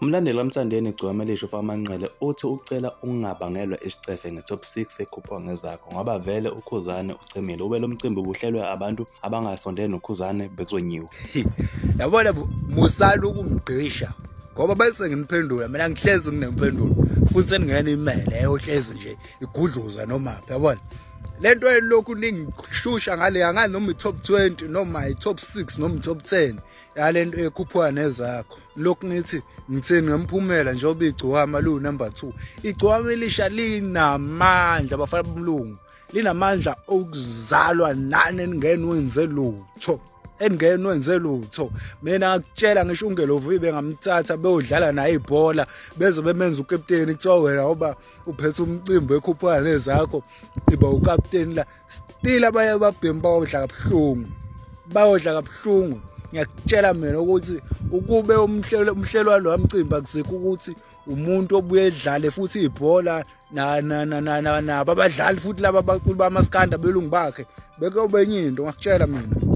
Umlandeli kaMthandeni Gcokama Elisha uFakamanqele uthi ucela ukungabangelwa isicefe nge-top 6 ekhuphuka ngezakho ngoba vele uKhuzani uchemile. Ube lo mcimbi ubuhlelwe abantu abangasondele noKhuzane bekuzonyiwa. Yabona musani ukungigqisha ngoba bese nginiphendula mina ngihlezi nginempendulo futhi seningena imele eyohlezi nje igudluza noma yabona lento elokhu ningishusha ngale angani noma i-top 20 noma i-top 6 noma i-top 10 yalento ekhuphuka nezakho lokhu ngithi ngithini ngemphumela njengoba igcokama liwu number 2 igcokama elisha linamandla bafana bomlungu linamandla okuzalwa nani eningene wenze lutho engene wenze lutho. Mina ngakutshela ngisho ungelovi bengamthatha beyodlala naye ibhola beze bemenza ukapteni kuthiwa wena ngoba uphethe umcimbi ekhuphuka nezakho iba ukapteni la still abaye babhemi bayodla kabuhlungu bayodla kabuhlungu. Ngiyakutshela mina ukuthi ukube umhlelo umhlelo walo mcimbi akusikho ukuthi umuntu obuye edlale futhi ibhola na na na na na nabo abadlali futhi laba abaculi bamaskanda belungu bakhe bekuyobe enye into ngakutshela mina.